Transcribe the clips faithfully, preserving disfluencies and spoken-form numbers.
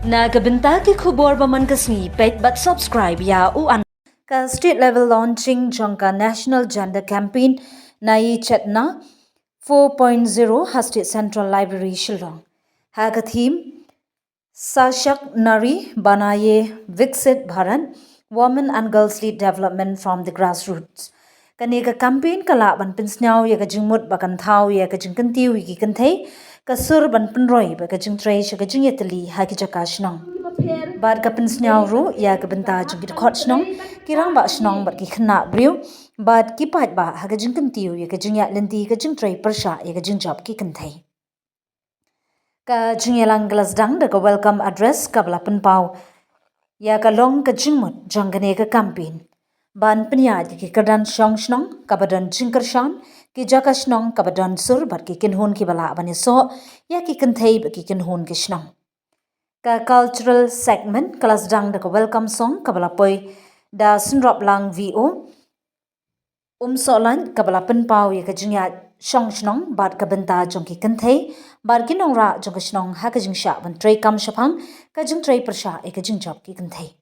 Na ka bynta ki khubor ba man ka sngi, peit bad subscribe ïa u an. Ka state level launching jong ka National Gender Campaign Nai Chetna four point zero ha State Central Library Shillong. Ha ka theme Sashakt Nari Banaiye Viksit Bharat, Women and Girls Lead Development from the Grassroots. Kane ka campaign ka lah ban pynsngew ïa ka jingmut ba kan thaw ïa ka jingkyntiew ïa ki kynthei, ka sur ban pynroi bad ka jingtrei sha ka jingïatylli ha ki jaka shnong. Bad ka pynsngew ruh ïa ka bynta jong ki dkhot shnong, ki rangbah shnong bad ki khynnah briew, bad ki paidbah ha ka jingkyntiew ïa ka jingïaid lynti ka jingtrei pyrshah ïa ka jingjop ki kynthei. Ka jingïalang ka la sdang da ka welcome address kaba la pynpaw ïa ka long ka jingmut jong kane ka campaign ban pynïaid ïa ki kyrdan shong shnong kaba don jingkyrshan, ki jaka shnong kaba don sur bad ki kynhun kiba lah ban ïasoh ïa ki kynthei bad ki kynhun ki shnong. Ka cultural segment ka la sdang da ka welcome song kaba la poi da Synroplang V O Umsohlang kaba la pynpaw ïa ka jingïaid shong shnong bad ka bynta jong ki kynthei bad ki nongrah jong ka shnong ha ka jingshah ban treikam shaphang ka jingtrei pyrshah ïa ka jingjop ki kynthei.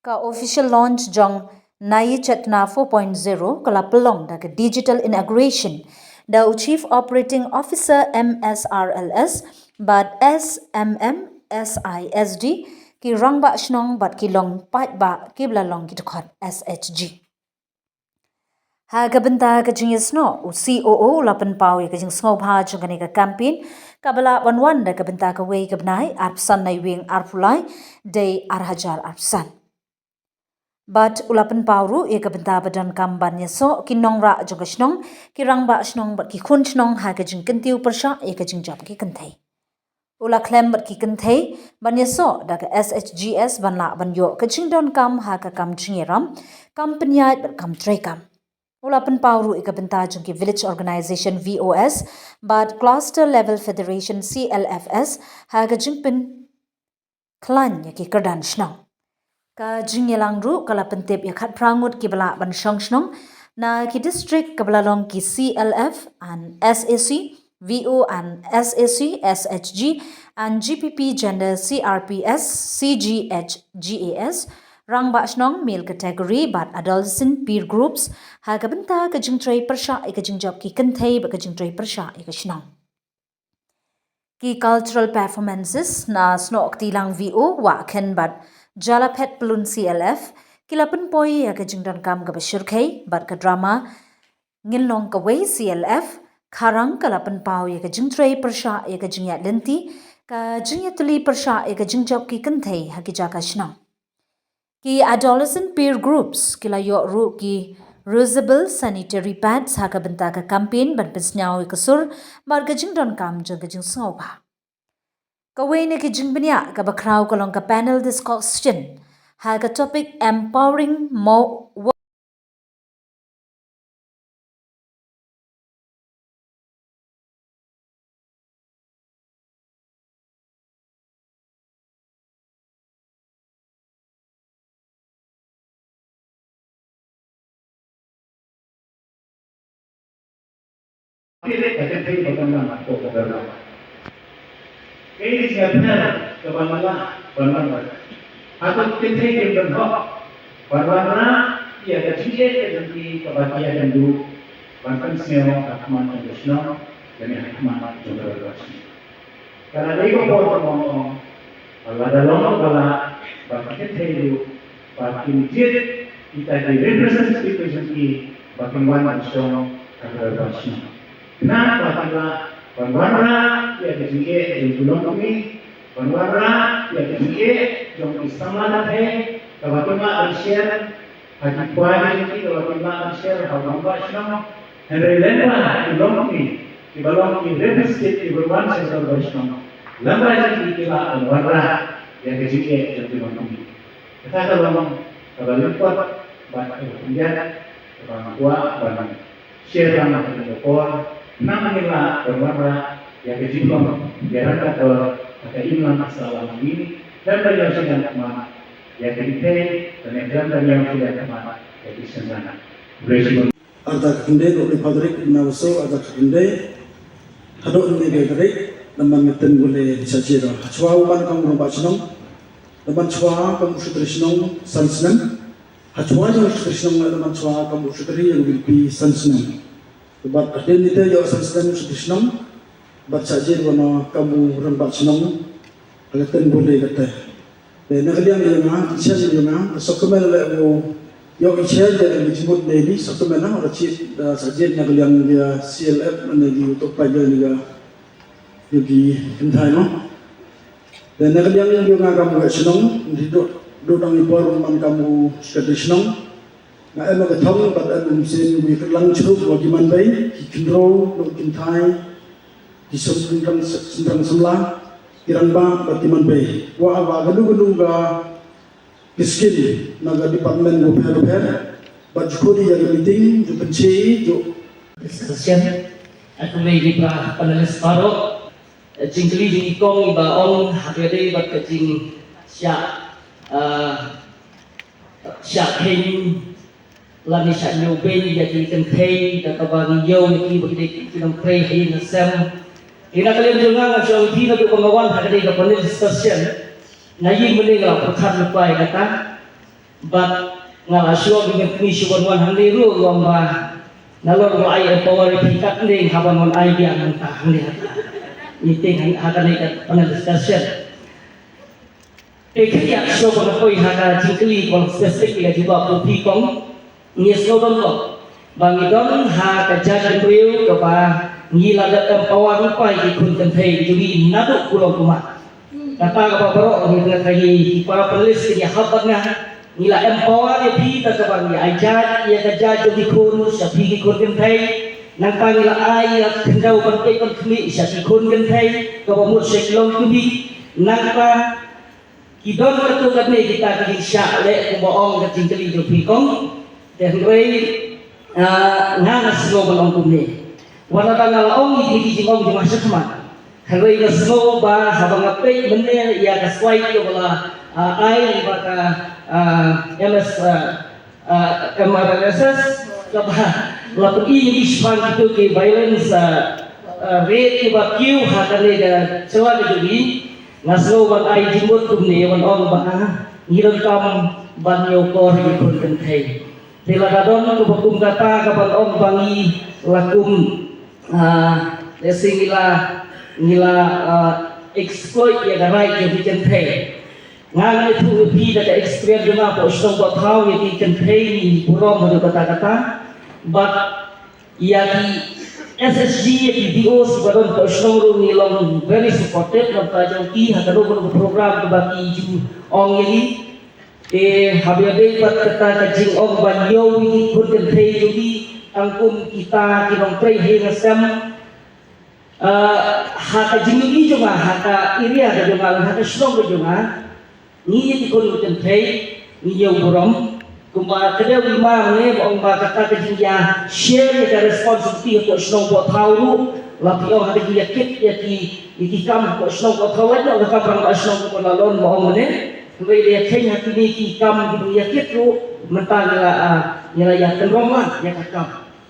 Ka official launch jong Nai Chetna four point zero ka la pynlong da ka digital inauguration da u Chief Operating Officer M S R L S bad S M M S I S D, ki rangbah shnong bad ki long paidbah kiba la long ki dkhot S H G. Ha ka bynta ka jingïasnoh, u C O O u la pynpaw ïa ka jingsngewbha jong kane ka campaign kaba lah ban wan da ka bynta kawei ka bnai arphew san Naiwieng arphew lai, dei ar hajar arphew san. Bad u la pynpaw ruh ïa ka bynta ba donkam ban ïasoh ki nongrah jong ka shnong, ki rangbah shnong bad ki khun shnong ha ka jingkyntiew pyrshah ïa ka jingjop ki kynthei. U la khlem bad ki kynthei ban ïasoh da ka S H G S ban lah ban ïoh ka jingdonkam ha ka kam jingïaram, kam pynïaid bad kam treikam. U la pynpaw ruh ïa ka bynta jong ki Village Organisation V O S bad Cluster Level Federation C L F S ha ka jingpynkhlaiñ ïa ki kyrdan shnong. Ka jingïalang ruh ka la pyntip ïa khatphra ngut kiba lah ban shong shnong na ki district kaba la long ki C L F and S A C, V O and S A C, S H G and G P P gender, C R P S, C G H G A S, rangbah shnong male category bad adolescent peer groups ha ka bynta ka jingtrei pyrshah ïa ka jingjop ki kynthei bad ka jingtrei pyrshah ïa ka shnong. Ki cultural performances na Snoh Ktilang V O, Wah Khen bad Jalaphet Pyllun C L F ki la pynpoi ïa ka jingdonkam kaba shyrkhei bad ka drama Ngin Long Kawei C L F Kharang ka la pynpaw ïa ka jingtrei pyrshah ïa ka jingïaid lynti, ka jingïatylli pyrshah ïa ka jingjop ki kynthei ha ki jaka shnong. Ki adolescent peer groups ki la ïoh ruh ki reusable sanitary pads ha ka bynta ka campaign ban pynsngew ïa ka sur bad ka jingdonkam jong ka jingsngewbha. Kawei na ki jingbniah kaba khraw ka long ka panel discussion ha ka topic Empowering Mo- Kane ka kynthei ba kan wan ko ka dara. Kane ka jingïapher kaba nga lah ban wan. Hato ki kynthei kin pynhok ban wanrah ïa ka jingeh ka jong ki kaba ki ïakynduh ban pynsngew ha khmat jong ka shnong lane ha khmat jong ka dara shnong. Ka la dei ka por kaba ong ong ba lada long ba la ba ki kynthei ruh ba kin jied kita ki representative jong ki ba kin wan ban shong ha ka dara shnong. Khnang ba kin lah ban wanrah ïa ka jingeh jong ki longkmie, ban wanrah ïa ka jingeh jong ki samla lynti kaba kin lah ban share ha ki kwai jong ki kaba kin lah ban share ha u rangbah shnong. Hynrei lem bad ki longkmie kiba long ki representative kiba wan sha u rangbah shnong, lem bad jong ki ki lah ban wanrah ïa ka jingeh jong ki longkmie. Kata ka long kaba lyngkot bad kaba khyndiat kaba nga kwah ban share lang ha kane ka por. Khnang ba ngin lah ban wanrah ïa ka jinglong ïaroh ka dor ha ka imlang ka sahlang jong ngi. Khlem da ïoh shiliang khmat ïa ka kynthei, khlem da ïoh shiliang khmat ïa ki synran. Khublei shibun. Arda ka khyndai, dok ni Padrik na Waso, arda ka khyndai haduh ni Padrik. Namar nga teng bule di sa jero. Hachwa u man kam u rangbah chnong. Namar chwa kam u sutri chnong san snem. Hachwa jong u sutri chnong namar chwa kam u sutri yang bilpi san snem. Bad hadien nite yo san snem u sutri chnong. Bad sa jero na kam u rangbah chnong. Nga teng bule kate. Te na ka liang ïa nga, ki chen ïa nga, ka sokmen le u, ïoh ki chen ïa ki jingmut ne ni, sokmen na, ora chit, da sa jit na ka liang ïa C L F, ne ki utuk pa ïa ni ga, ïa ki kynthai no. Te na ka liang ïa nga kam u shnong, ni duk, duk dang i por man kam u secretary shnong. Nga em ka thong, bad em um sin, wi ka lang chuk, wa ki man bai, ki kynro, duk kynthai, ki sum kynrang, kynrang samla, ki rangbah, bad ki man bai. Wa, wa, galu, galu, ga, ki skim, na ga department, wa pher, wa pher. Bad ju khudi, ya ga meeting, ju pynche, ju. Discussion, aku lagi ba panelist baru, eh, jingkylli jingkong ba ong, hati dei, bad ka jing, sya, eh, sya kheng, lane sya ñiew beiñ ïa ki kynthei, da kaba ngi ïoh ïa ki ba ki dei ki nongtrei ha ïing ha sem. Ina ka liang jong nga nga shu ong phi na ka ba nga wan ha ka dei ka panel discussion. Nga ïeng mynne nga la pyrkhat lypa ïa kata. Bad nga la shu ong ïa phi shu wan wan hangne ruh nga ong ba nalor ba ai empower ïa phi katne haba ngan ai biang mynta hangne ha ka. Meeting ha ka dei ka panel discussion. Te khyndiat shuwa ba nga poi ha ka jingkylli kong specific ïa ka jubab u phi kong, ngi sngewdon ko ba ngi don ha ka jaitbynriew kaba ngi la dep empower lypa ïa ki khun kynthei jong ngi naduh kulong kumne. Kata kaba baroh ngi tnga ka ïa ki para panelist ki hap ban nga, ngi la empower ïa phi da kaba ngi ai jait ïa ka jait jong ki khun sha phi ki khun kynthei. Nangta ngi la ai ïa ka khyndew ban peit ban khmih sha ki khun kynthei kaba mut sha ki longkmie. Nangta ki don katto katne kita ki jingshah leh kumba ong ka jingkylli jong phi kong. Te hynrei, ah, nga nga sngew ban ong kumne. Wat la dang nga la ong ïa ki jingong jong nga shakhmat. Hynrei nga sngew ba haba nga peit mynne ïa ka slide kaba la, ah, ai ba ka, ah, M S, ah, ah, M R L S S, kaba la pyni ïa ki shaphang kito ki violence, ah, ah, rate kiba kiew ha kane ka jylla ka jong ngi. Nga sngew ban ai jingmut kumne ban ong ba ngi donkam ban ñiewkor ïa ki khun kynthei. Te lada don kaba kum kata kaban ong ba ngi la kum, ah, lehse ngi la, ngi la, ah, exploit ïa ka right jong ki kynthei. Nga nga ïathuh ïa phi da ka experience jong nga hapoh shnong hapoh thaw ïa ki kynthei ngi burom haduh katta katta. Bad ïa ki S H G ïa ki D Os kiba don hapoh shnong ruh ngi long very supportive, namar ka jong ki ha kano kano ka program kaba ki ju ong ïa ngi. Te haba ïadei bad kata ka jingong ban ïoh ïa ki khun kynthei jong ngi tang kum kita ki nongtrei ha ïing ha sem. Ah, ha ka jingïohi jong nga, ha ka area ka jong nga, ha ka shnong ka jong nga, ngi ïa ki khun kynthei ngi ïoh burom. Kumba ka dei u ma ne ba ong ba kata ka jingïa share ïa ka responsibility hapoh shnong hapoh thaw ruh, la phi ong ha ka jingïakit ïa ki, ïa ki kam hapoh shnong hapoh thaw, lait noh ka kam rangbah shnong kumba la long ba ong ne. Hynrei da ïakheiñ ha kine ki kam kiba ngi ïakit ruh, mynta ngi la, ah, ngi la ïakynrong lang ïa ka kam.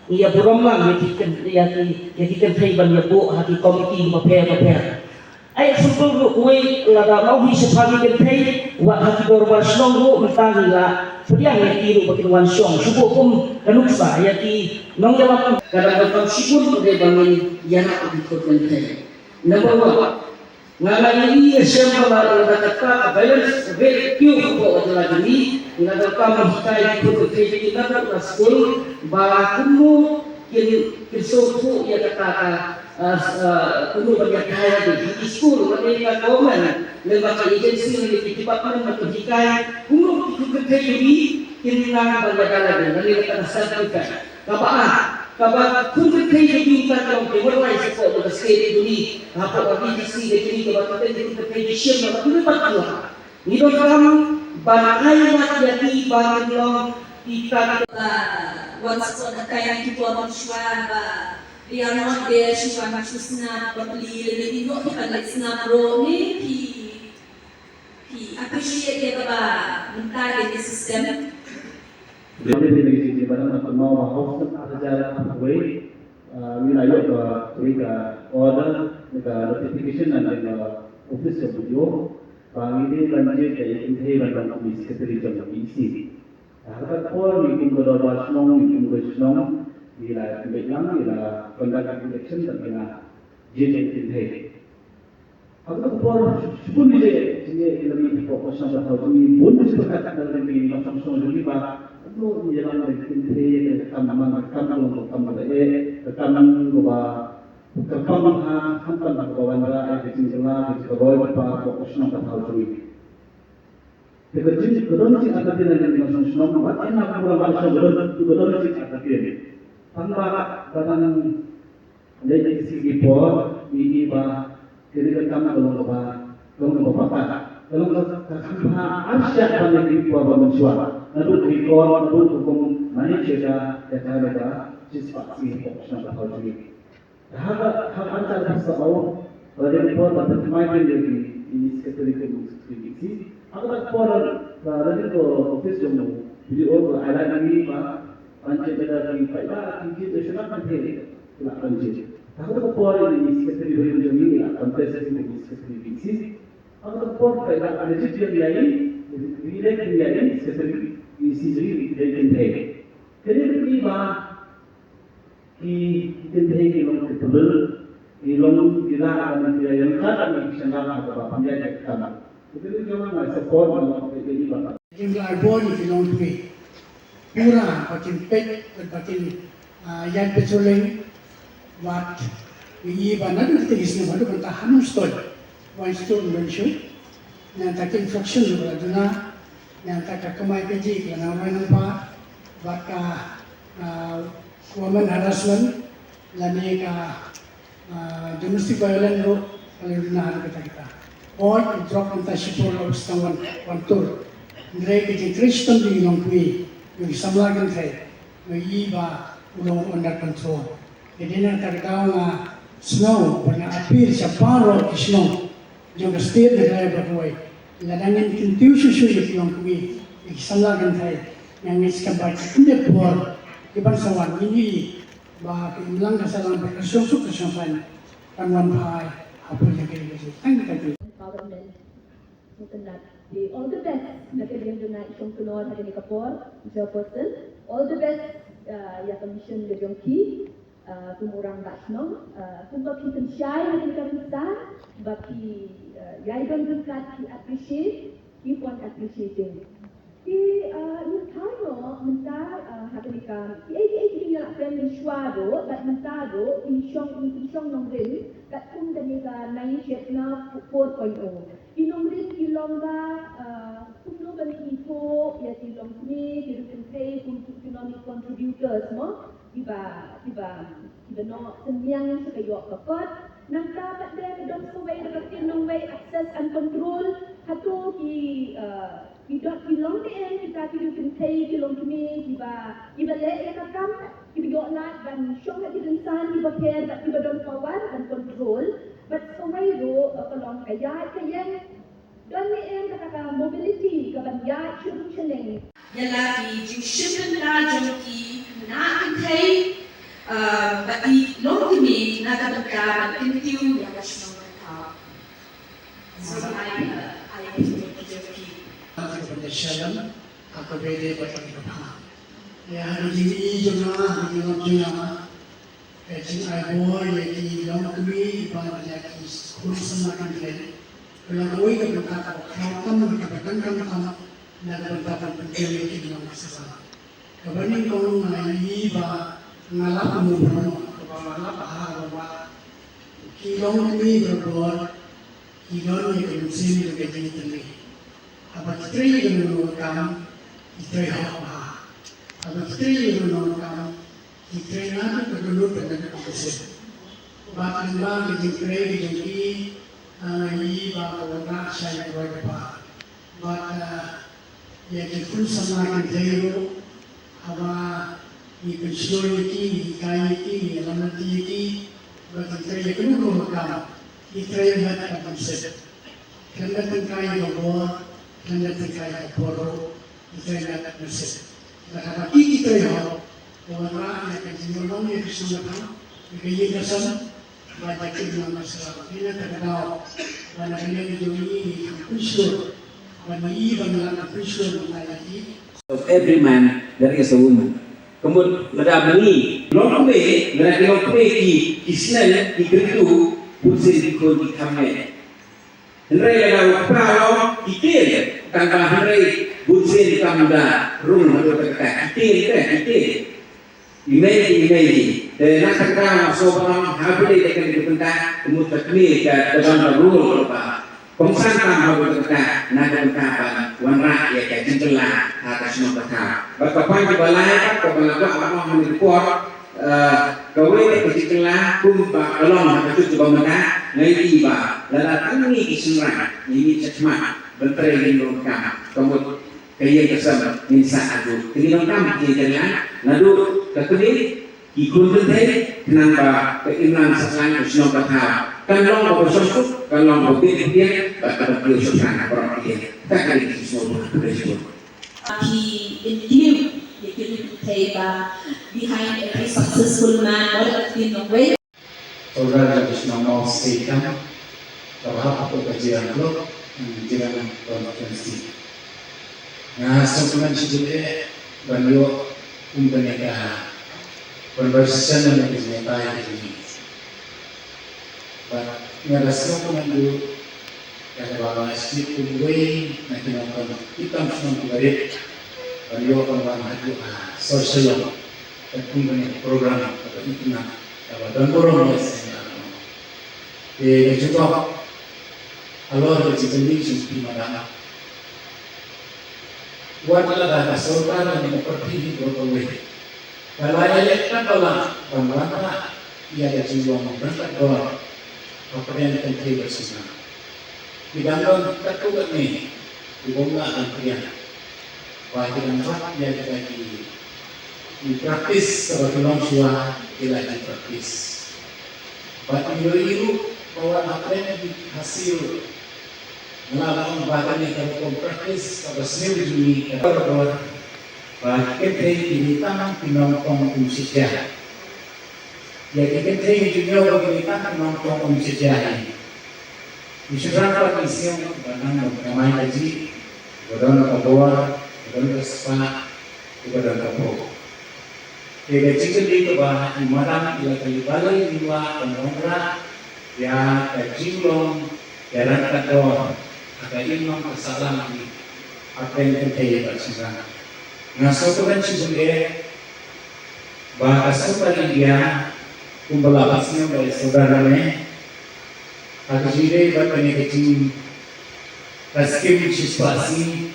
Ngi ïa burom lang ïa ki kyn-, ïa ki, ïa ki kynthei ban ïa buh ha ki komiti bapher bapher. Ai sngewthuh ruh uwei lada ngi hi shaphang ki kynthei, wat ha ki dorbar shnong ruh mynta ngi la pdiang ïa ki ruh ba kin wan shong. Shu buh kum ka nuksa ïa ki nongïalam. Ka dang donkam shibun ruh dei ba ngin ïarap ïa ki khun kynthei. Number one, nga nga ïohi ïa shem ba la da kata ka violence rate kiew hapoh ka jylla jong ngi, nga donkam ban hikai ki khun kynthei jong ngi naduh ka skul ba kumno kin, kin sngewthuh ïa kata ka, ah, ah, kumno ban ïatai ïa ki ha ki skul, lane ka government, lane ka agency, lane ki department ba kin hikai kumno ki khun kynthei jong ngi kin nang ban ïada lade, lane kata ka self defense. Kaba ar, kaba khun kynthei jong ngi ka jong ki marwei sha ka state jong ngi, hapoh ka V D C jong ngi kaba kynthei jong ngi kynthei jong ngi shem kaba kynthei pat kala. Ngi donkam ban ai lad ïa ki ba kin long ki ka. Ba wan support da kai ki por shuwa ba they are not there shuwa ba shu snap ba pli lane ki noh ki ban leit snap ruh ne ki Phi appreciate ïa kaba mynta ka system. Dei dei dei dei ba dang kumno ba hok sep ha ka jaka kawei, ah, ngi la ïoh ka kawei ka order. Ka notification na ka office jong B D O ba ngi dei ban jied ïa i Kynthei ban long kum i secretary jong ka E C. Ha kata ka por ngi kum ka dorbar shnong, ngi kum ka shnong, ngi la beit lang, ngi la conduct election, bad ngi la jied ïa i Kynthei. Ha kata ka por shibun ki jingeh ki la mih hapoh ka shnong ka thaw jong ngi, bun ki jingpyrkhat na ka liang ki nongshong shnong jong ngi ba kumno ngin ïalam ïa i Kynthei ïa ka kam, namar ka kam ka long ka kam kaba eh, ka kam kaba kyrpang bha, khamtam kaba wanrah ïa ka jingkylla ka jingkyroi kaba hapoh ka shnong ka thaw jong ngi. Te ka jing, ka don jingartatien na ka liang ki nongshong shnong, wat ïa na ka burom ka shnong, ka don, ka don jingartatien. Tang ba, ba dang leit ïa ki por, ngi ïohi ba kane ka kam ka long kaba, ka long kaba pakat, ka long ka, ka kham bha arshah ban ïa ki por ba mynshuwa. Naduh ka record, naduh ka kum manage ïa ka, ïa ka, ïa ka shispah sngi hapoh ka shnong ka thaw jong ngi. Ha ka, ha ka ar hajar arphew saw, ka la dei ka por ba pynthymmai ïa ki, ki secretary, ki secretary, ki C. Ha kata ka por, ka la dei ka office jong u B D O ka ai lad ïa ngi ba ban jied da ki paidbah, ki jied da shuwa, ki jied da shuwa, ki la ban jied. Ha kata ka por ïa ki secretary ba ïa jong ngi la contest ïa ki secretary, ki C. Ha kata ka por paidbah ka la jied ïa ngi, ki elect ïa ngi secretary, ki C jong ngi, ki Kynthei. Kane ka dei ba Ki, ki Kynthei ki long ki tymmen, ki long ki lah ban ïa ïeng kat, ki sngewbha ban ïa ïeng kat. Ki Kynthei ki long my support, my support, ki long ki bah. Ki long ki bah, ki long ki. Pura ba kin peit, ba kin, ah, ïaid patrolling, wat, ki bah naduh ki teng ki sngewbha, naduh ban ta hanung stoi. Wan stoi ban shu. Nangta ki instruction ruh la duna, nangta ka kamai kajih ka la nang roi nang pa, bad ka, ah, women harassment, lane ka, ah, domestic violence ruh, ka la duna ha kata kata. Oi, u drop nangta shipor la u sdang wan, wan tur. Hynrei ka jingtrei shitom jong ngi long kmie, jong ki samla Kynthei, ngi ïohi ba u long under control. Ka dei na kata ka daw nga sngew, ba nga appeal sha baroh ki shnong jong ka state Meghalaya baroh kawei. Lada ngin kyntiew shuh shuh ïa ki longkmie, ïa ki samla Kynthei, nga ngeit skhem ba ki khyndiat por kiban sa wan ngin ïohi ba ka imlang ka sahlang bad ka shong suk ka shong saiñ kan wan phai ha pdeng ka ri ka jong ngi. Thank you, thank you. Empowerment. Ngi kyndat. Te all the best na ka liang jong nga i Shongknor ha kane ka por, i Chairperson. All the best, uh, ïa ka mission ka jong ki. Uh, kum u rangbah shnong, uh, kumba phi pynshai ha kane ka rynsan, ba phi, uh, ïai don ryngkat, phi appreciate, keep on appreciating. Te, uh, ngin thaw noh mynta, uh, ha kane ka, kiei kiei ki jingïalehkai mynshuwa ruh, bad mynta ruh, phi shong, phi shong nongrim, katkum kane ka Nai Shepna four point oh. Ki nongrim ki long ba, uh, kumno ban ithuh ïa ki longkmie, ki ruh kynthei kum ki economic contributors mo. Kiba, kiba, kiba noh synñiang sha ka ïoh ka kot. Nangta pat de ka don kawei da ka ktien nongwei access and control. Hato ki, uh, ki dot ki long ne em kita ki ruh kynthei ki longkmie kiba, kiba leh ïa ka kam, kiba ïoh lad ban shong ha ki rynsan kiba pher bad kiba don power ban control. Bad kawei ruh, uh, ka long ka ïaid ka ïeng. Don ne em kata ka mobility kaban ïaid sha rum sha neng. Ïa la ki jingshim bynta jong ki khynnah kynthei, uh, bad ki longkmie na ka bynta ban kyntiew ïa ka shnong ka thaw. So ai, uh, ai ki jong ki. Ka jingpynshai ha kaba ïadei bad ka bha. Ïa ha ka jingïohi jong nga, ha ka jinglong jong nga. Ka jingai bor ïa ki longkmie bad ïa ki khun samla kynthei ka long kawei ka bynta kaba khraw tam, kaba donkam tam na ka bynta ban pyntrei ïa ki nongshong shnong. Kaba nyngkong nga ïohi ba nga lap kum u briew kaba nga lap ha kaba ki longkmie barabor ki don ïa ka mynsiem ka jingïatylli. Haba ki trei ïa kano kano ka kam ki trei hok bha. Haba ki trei ïa kano kano ka kam ki trei naduh ka dohnud bad naduh ka mynsiem. Bad lyngba ka jingtrei ka jong ki, ah, nga ïohi ba ka wanrah shai ka roi ka par. Bad, ah, ïa ki khun samla kynthei ruh haba ngi pynshlur ïa ki, ngi hikai ïa ki, ngi ïalam lynti ïa ki ba kin trei ïa kano kano ka kam, ki trei met bad mynsiem. Khlem da tyngkai ïa ka bor, khlem da tyngkai ïa ka por ruh, ki trei met bad mynsiem. Bad haba ki, ki trei hok, ka wanrah ïa ka jingïalam ïa ka shnong ka thaw, ïa ka ïing ka sem, Ba ka ktien jong u Mynsiem Bakhuid ka dei ban ïa ka jong ngi ka pynshoi, ban ïa ban ïa ka pynshoi ban ïa ki. Of every man there is a woman. Ka mut lada ma ngi long kmie, lada ki long kmie ki, ki sneng, ki kyntu, bunsien ki khun ki kham neh. Hynrei lada u kpa long ki tieng, tang ba hynrei bunsien kam da rung haduh katta, ki tieng te, ki tieng. I mei i mei i. Te na ka kynta nga sngewbha ha phi dei da kane ka bynta, ka mut ka kmie ka, ka don ka role kaba kongsan tam ha ka bynta, na ka bynta ban wanrah ïa ka jingkylla ha ka shnong ka thaw. Bad ka point kaba lai pat kaba nga kwah ban ong ha kane ka por, eh, kawei ka jingkylla kumba ka long ha ka juk kaba mynta, nga ïohi ba lada tang ngi ki shynrang ngi ngeit shakhmat ban trei ïa ki nongkam, ka mut ka ïing ka sem ngin sah haduh. Te ngi donkam ki jingïaid lynti naduh ka kmie, ki khun kynthei, khnang ba ka imlang sahlang ka shnong ka thaw kan long kaba shongkun, kan long kaba biang biang, bad kaba kiew shaphrang ha baroh ki ïing. Kata ka dei ka jingsngew ba nga kyrpad. Phi include ïa kine ki kynthei ba behind every successful man, what a kynthei nongwei. Sordar jong ka shnong Mawsei Kam, kaba hap hapoh ka Jirang Block, em, Jirang Constituency. Nga sngewkmen shibun eh ban ïoh kum kane ka conversation lane ka jingïatai ka jong ngi. Bad nga da sngewkmen ruh ïa kaba nga shim kum uwei na ki nongpynïaid shnong kiba rit ban ïoh ban wan haduh ha Sor Shillong. Ka kum kane ka program kaba itynnad, kaba don burom ïa ka seng ka. Te ka jubab halor ka jingkylli jong phi madam. Wat la da ka sorkar lane ka pyrthei hi baroh kawei, ka la ïaleh katba lah ban wanrah ïa ka jinglong ryngkat dor hapdeng kynthei bad shynrang. Ki dang don katto katne ki bym lah ban pdiang. Ba ki dang wad ïa kita ki, ki practice kaba ki long shuwa ki la ki practice. Bad ngi ïohi ruh ba wat hapdeng ki hasil, nga lah ban ong ba kane ka rukom practice kaba sniew jong ngi ka dor dor. Ba ki kynthei ki dei tang ki nongpong umsitja. Ïa ki kynthei ki junior ba ki dei tang ki nongpong umsitja hi. Ki shynrang pat ki sngew ba nang ba ka mai ka jih, ba don ka bor, ba don ka spah, ba don ka pop. Te ka jingkylli kaba i madam i la kylli balei ngim lah ban wanrah ïa ka jinglong ïaryngkat dor ha ka imlang ka sahlang jong ngi hapdeng kynthei bad shynrang. Nga sngewkmen shibun eh ba ka sorkar India, kumba la pynsngew da i Sordar ne, ha ka jingïadei bad kane ka jing, ka skim shispah sngi,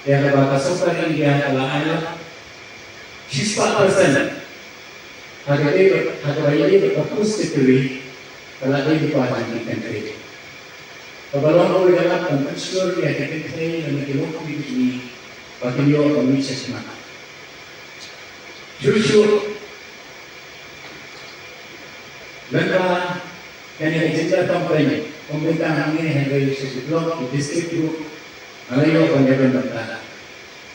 ïa kaba ka sorkar India ka la ai lad shispah percent ha ka dei, ha kaba ïadei bad ka post secretary, ka la dei lypa jong ki kynthei. Kaba long kawei ka lad ban pynshlur ïa ki kynthei lane ki longkmie ki jong ngi ba kin ïoh ban mih shakhmat. Shuh shuh lyngba kane ka jingleh campaign, ym dei tang hangne hynrei sha ki block, ki district ruh nga la ïoh ban ïadon bynta.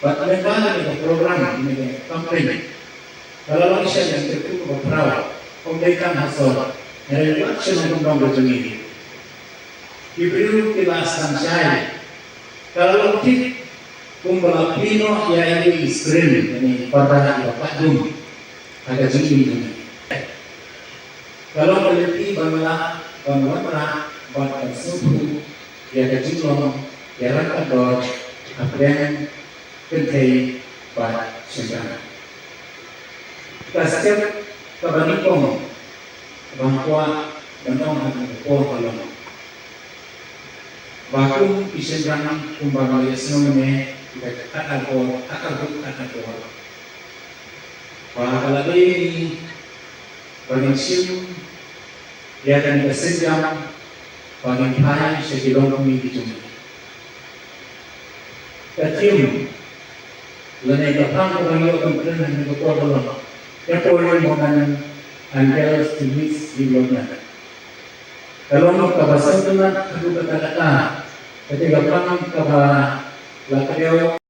Bad lyngba kane ka program, kane ka campaign, ka la long shisha ka jingkyrkhu kaba khraw, ym dei tang ha sor, hynrei wat sha nongkyndong ka jong ngi. Ki briew ki la sngewsih, ka la long thik kumba la plie noh ïa i screen, ïa i parda iba pat dum ha ka jingim jong ngi. Ka long ka lynti ban lah ban wanrah bad ban sngewthuh ïa ka jinglong ïaryngkat dor hapdeng kynthei bad shynrang. Ka step kaba nyngkong kaba nga kwah ban ong ha kane ka por ka long ba kum ki shynrang kumba nga la ïohsngew mynne, kita ki khat ar por, khat ar bok, khat ar por, ba ka la dei ngi ba ngin shim ïa kane ka sienjam ba ngin phai sha ki longkmie ki jong ngi. Ka theme lane ka phang kaba ngi ïoh ban kren ha kane ka por ka long Empowering Women and Girls to Meet Development. Ka long kaba sngewtynnat haduh katta katta. Kata ka phang kaba la kdew